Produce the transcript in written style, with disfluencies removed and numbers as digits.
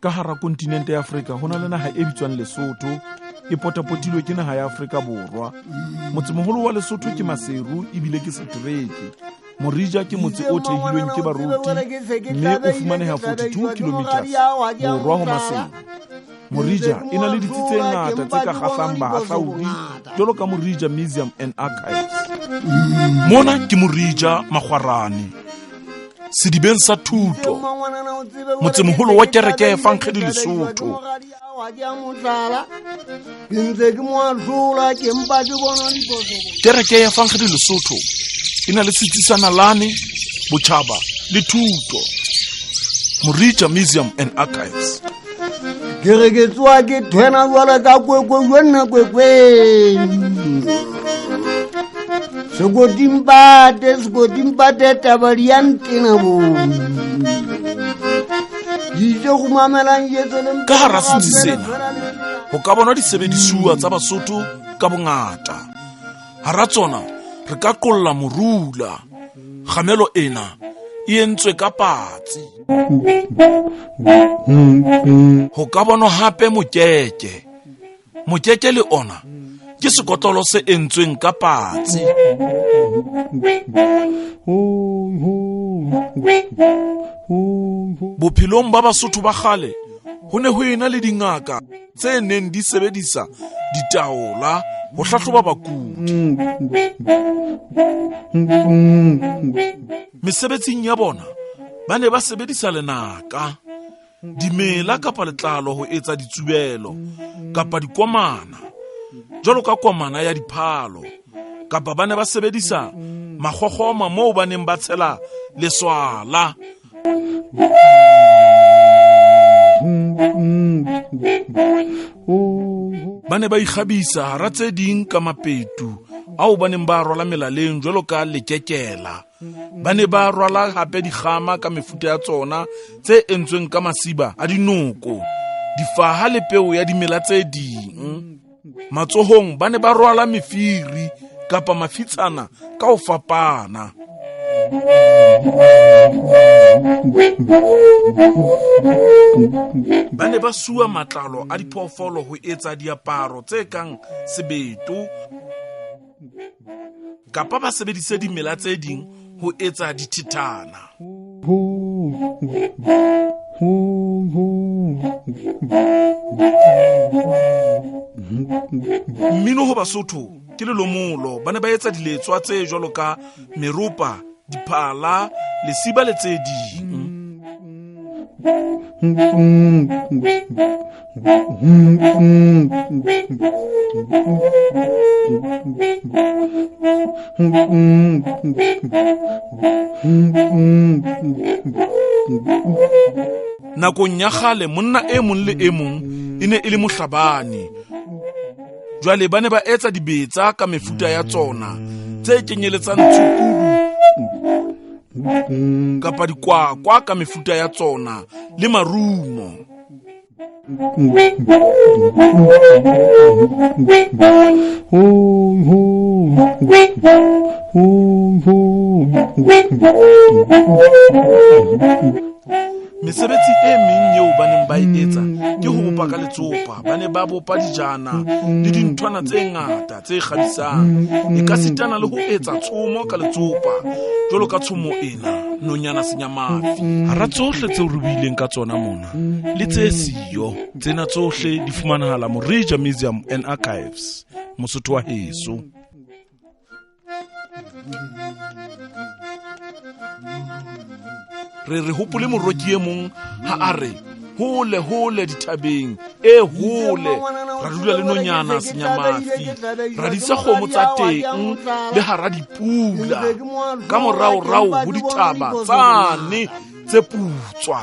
Ka hara kontinente ya Afrika ho na le naha e bitswang Lesotho, e potapotilwe ke naha ya Afrika Borwa. Motsemoholo wa Lesotho ke Maseru ebile ke setereke. Morija ke motse o thehilweng ke baruti mme o fumaneha 42 kilometers borwa ho Maseru. Morija e na le ditsi tse ngata tse ka kgahlang bahahlaudi jwalo ka Morija Museum and Archives. Mona ke Morija Makgwarane, sedibeng sa thuto, motsemoholo wa kereke ya Efankgedi Lesotho. Kereke ya Efankgedi Lesotho e na le setsi sa nalane, botjhaba le thuto. Morija Museum and Archives. Ke re ke tsoa ke thwena jwale ka kwekwe jwa nna kwekweng. Sekotimpate, sekotimpate taba di ya ntena bo. Ke itse go mamelang Jesu le Ka hara setsi sena ho ka bonwa disebedisuwa tsa Basotho ka bongata. Hara tsona re ka qolla morula. Kgamelo ena e entswe ka patsi. Ho ka bonwa hape mokeke. Mokeke le ona ke sekotlolo se entsweng ka patsi. Bophelong ba Basotho ba kgale ho ne ho ena le dingaka tse neng di sebedisa ditaola ho hlahloba bakudi. Mesebetsing ya bona ba ne ba sebedisa lenaka, dimela kapa letlalo ho etsa ditsubelo kapa dikomana, jwalo ka komana ya diphalo, kapa ba ne ba sebedisa makgokgoma moo ba neng ba tshela leswala. Ba ne ba ikgabisa hara tse ding ka mapetu ao ba neng ba rwala melaleng jwalo ka lekekela. Ba ne ba rwala hape dikgama ka mefuta ya tsona tse entsweng ka masiba a dinoko, difaha le peo ya dimela tse ding. Matsohong ba ne ba rwala mefiri kapa mafitshana ka ho fapana. Ba ne ba suwa matlalo a diphoofolo ho etsa diaparo tse kang sebeto kapa ba sebedise dimela tse ding ho etsa dithethana. Mmino ho Basotho ke lelomolo. Ba ne ba etsa diletswa tse jwalo ka meropa, diphala, lesiba le tse ding. Nakong ya kgale monna e mong le e mong e ne e le mohlabani. Jwale ba ne ba etsa dibetsa ka mefuta ya tsona tse kenyeletsang tshukudu kapa dikwakwa ka mefuta ya tsona le marumo. Mesebetsi e meng eo ba neng ba e etsa ke ho bopa ka letsopa. Ba ne ba bopa dijana le dinthwana tse ngata tse kgabisang, e ka sitana le ho etsa tshomo ka letsopa jwalo ka tshomo ena nonyana senyamafi. Hara tsohle tseo re buileng ka tsona mona le tse siyo, tsena tsohle di fumanahala Morija Museum and Archives, Mosotho wa heso. Re re hopole moroki e mong ha a re hole hole dithabeng e hole, ra dula le nonyana senyamafi, ra disa kgomo tsa teng le hara dipula, ka moraorao ho dithaba tsane tse putswa.